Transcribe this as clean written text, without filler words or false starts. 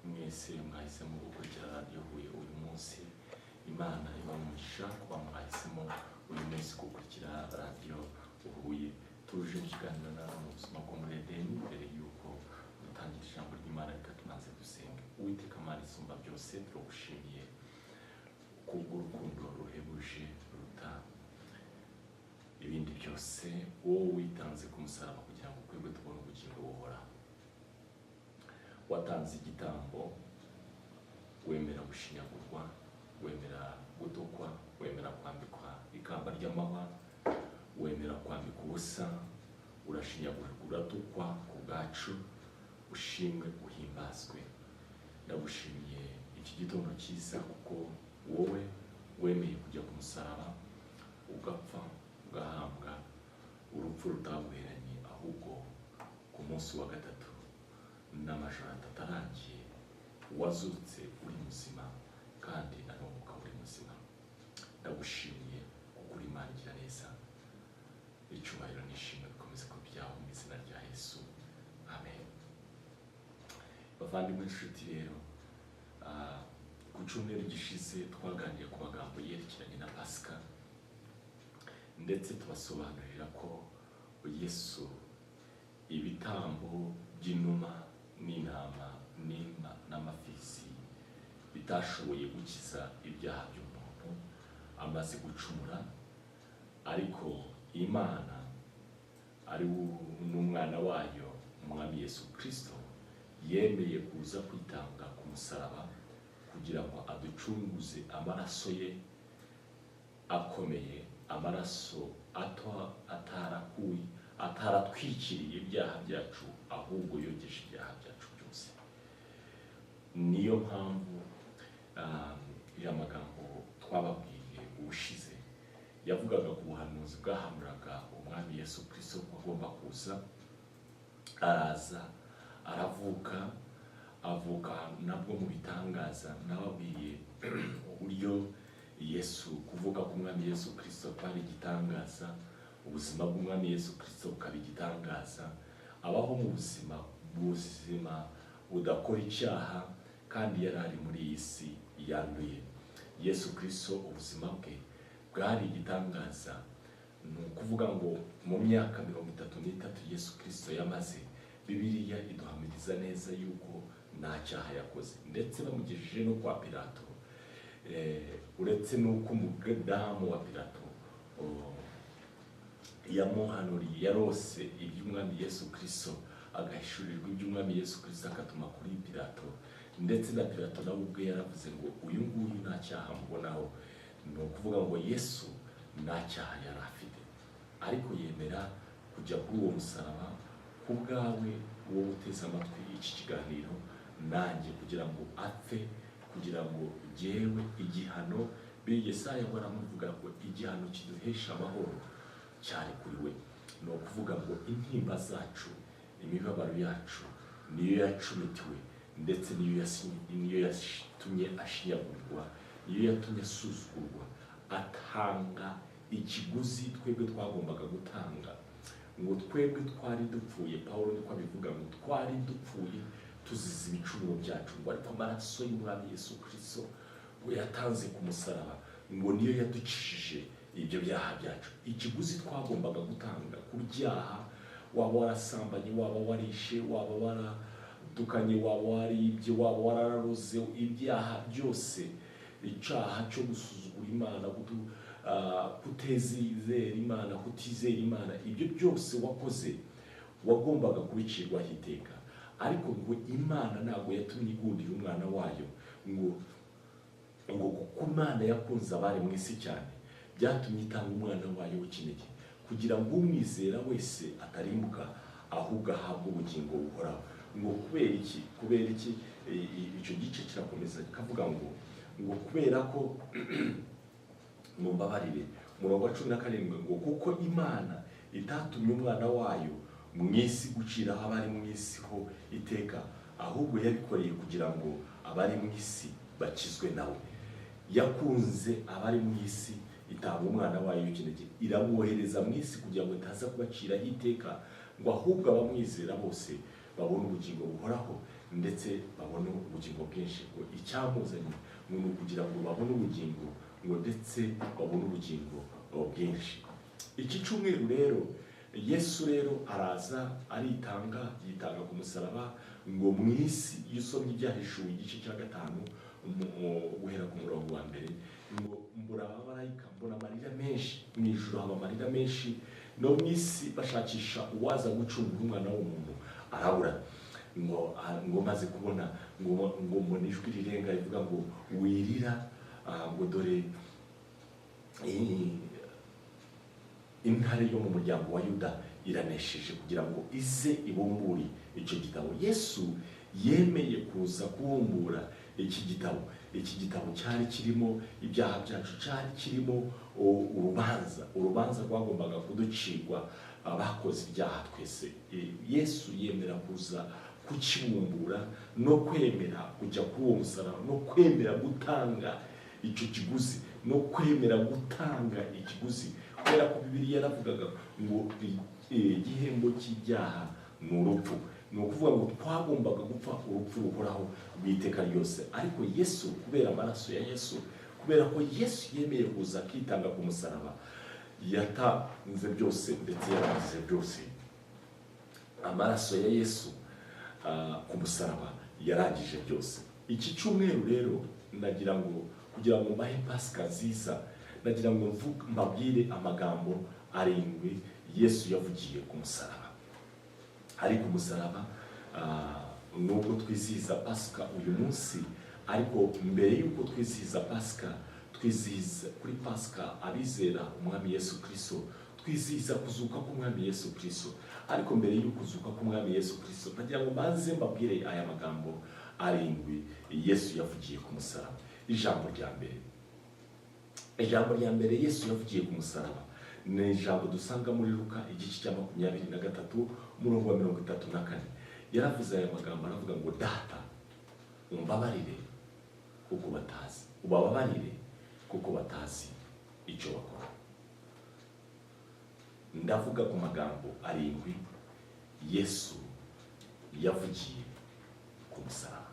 Mwese mwahisemo gukurikira Radiyo Huye uyu munsi, Imana ibamugisha kuba mwahisemo uyu munsi gukurikira Radiyo Huye. Tuje mu kiganiro nawe mu buzima bwo muri Edeni. Mbere y'uko dutangira ijambo ry'Imana, reka tubanze dusenge. Uwiteka Mana isumba byose, turagushimiye kubw'urukundo ruhebuje ruruta ibindi byose, wowe witanze ku musaraba kugira ngo twebwe tubone ubugingo buhoraho. Watanze igitambo, wemera gushinyagurwa, wemera gutukwa, wemera kwambikwa ikamba ry'amahwa, wemera kwambikwa ubusa, urashinyagurirwa, uratukwa ku bwacu. Ushimwe, uhimbazwe. Ndagushimiye iki gitondo cyiza kuko wowe wemeye kujya ku musaraba, ugapfa, ugahambwa urupfu rutaguheranye, ahubwo ku munsi wa gatatu n'amajoro atatu arangiye wazutse uri muzima, kandi na n'ubu ukaba uri muzima. Ndagushimiye kuko uri Imana igira neza. Icyubahiro n'ishimwe bikomeze kuba ibyawe mu izina rya Yesu, amen. Bavandimwe, inshuti rero, ku cyumweru gishize twaganiriye ku magambo yerekeranye na Pasika, ndetse tubasobanurira ko Yesu ibitambo by'inuma n'intama n'amafizi bitashoboye gukiza ibyaha by'umuntu amaze gucumura, ariko Imana ari n'umwana wayo Umwami Yesu Kirisito yemeye kuza kwitanga ku musaraba kugira ngo aducunguze amaraso ye akomeye, amaraso atarakuye, ataratwikiriye ibyaha byacu, ahubwo yogeje ibyaha byacu byose. Niyo mpamvu iriya magambo twababwiye ubushize yavugaga ku buhanuzi bwahanuraga Umwami Yesu Kirisito ko agomba kuza, araza, aravuka, avuka nabwo mu bitangaza. Nababwiye uburyo Yesu, kuvuka k'Umwami Yesu Kirisito kwari igitangaza, ubuzima bw'Umwami Yesu Kirisito bukaba igitangaza. Abaho mu buzima budakora icyaha, kandi yari ari muri iyi si yanduye. Yesu Kirisito ubuzima bwe bwari igitangaza. Ni ukuvuga ngo mu myaka 33 Yesu Kirisito yamaze, Bibiliya iduhamiriza neza yuko nta cyaha yakoze, ndetse bamugejeje no kwa Pilato. Uretse n'uko umudamu wa Pilato yamuhanuriye, yarose iby'Umwami Yesu Kirisito, agahishurirwa iby'Umwami Yesu Kirisito, akatuma kuri Pilato, ndetse na Pilato nawe ubwe yaravuze ngo uyu nguyu nta cyaha mubonaho. Ni ukuvuga ngo Yesu nta cyaha yari afite, ariko yemera kujya kuri uwo musaraba ku bwawe, wowe uteze amatwi iki kiganiro, nanjye, kugira ngo apfe, kugira ngo jyewe igihano, Yesaya baramuvuga ngo igihano kiduhesha amahoro cyari kuri we. Ni ukuvuga ngo intimba zacu, imibabaro yacu niyo yacumitiwe, ndetse niyo yatumye ashinyagurirwa, niyo yatumye asuzugurwa, atanga ikiguzi twebwe twagombaga gutanga, ngo twebwe twari dupfuye. Pawulo niko abivuga ngo twari dupfuye tuzize ibicumuro byacu, ngo ariko amaraso y'Umwami Yesu Kirisito ngo yatanze ku musaraba ngo niyo yaducishije ibyo byaha byacu. Ikiguzi twagombaga gutanga ku byaha, waba warasambanye, waba warishe, waba waradukanye, waba waribye, waba wararoze, ibyaha byose, icyaha cyo gusuzugura Imana, kutizera Imana, kutizera Imana, ibyo byose wakoze wagombaga kubicirwaho iteka. Ariko ngo Imana ntabwo yatumye igundira umwana wayo, ngo kuko Imana yakunze abari mu isi cyane, byatumye itanga umwana wayo w'ikinege, kugira ngo umwizera wese atarimbuka, ahubwo ahabwe ubugingo buhoraho. Ngo kubera iki? Kubera iki? Icyo gice kirakomeza kikavuga ngo kubera ko mumbabarire, umurongo wa 17, ngo kuko Imana itatumye umwana wayo mu isi guciraho abari mu isi ho iteka, ahubwo yabikoreye kugira ngo abari mu isi bakizwe nawe. Yakunze abari mu isi, itanga umwana wayo w'ikinege, iramwohereza mu isi kugira ngo itaza kubaciraho iteka, ngo ahubwo abamwizera bose babone ubugingo buhoraho. ndetse babone ubugingo bwinshi. Ngo icyamuzanye ngo ni ukugira ngo babone ubugingo, ngo ndetse babone ubugingo bwinshi. Iki cyumweru rero Yesu rero araza aritanga, yitanga ku musaraba ngo mu isi. Iyo usomye Ibyahishuwe igice cya 5 guhera ku murongo wa 1, ngo mbura abamarayika, mbona amarira menshi mu ijuru, haba amarira menshi no mu isi, bashakisha uwaza gucungura umwana w'umuntu arabura. Ngo maze kubona ngo mbona ijwi rirenga rivuga ngo wirira, ngo dore intare yo mu muryango wa Yuda iranesheje kugira ngo ize ibumbure icyo gitabo. Yesu yemeye kuza kubumbura iki gitabo. Iki gitabo cyari kirimo ibyaha byacu, cyari kirimo urubanza rwagombaga kuducirwa abakoze ibyaha twese. Yesu yemera kuza kukibumbura no kwemera kujya kuri uwo musaraba, no kwemera gutanga icyo kiguzi, no kwemera gutanga ikiguzi, kubera ko Bibiliya yaravugaga ngo igihembo cy'ibyaha ni urupfu. Ni ukuvuga ngo twagombaga gupfa urupfu ruhoraho rw'iteka ryose. Ariko Yesu, kubera amaraso ya Yesu, kubera ko Yesu yemeye kuza akitanga ku musaraba, yatanze byose ndetse yarangije byose. Amaraso ya Yesu ku musaraba yarangije byose. Iki cyumweru rero nagira ngo, kugira ngo mbahe Pasika nziza, nagira ngo mbabwire amagambo 7 Yesu yavugiye ku musaraba. Ari ku musaraba, nubwo twizihiza Pasika uyu munsi, ariko mbere y'uko twizihiza Pasika, twizihiza kuri Pasika abizera Umwami Yesu Kristo, twizihiza kuzuka k'Umwami Yesu Kristo. Ariko mbere y'ukuzuka k'Umwami Yesu Kristo, nagira ngo mbanze mbabwire aya magambo 7 Yesu yavugiye ku musaraba. Ijambo rya mbere, ijambo rya mbere Yesu yavugiye ku musaraba ni ijambo dusanga muri Luka igice cya 23 umurongo wa 34. Yaravuze aya magambo, aravuga ngo Data umbabarire kuko batazi, ubababarire kuko batazi icyo bakora. Ndavuga ku magambo 7 Yesu yavugiye ku musaraba.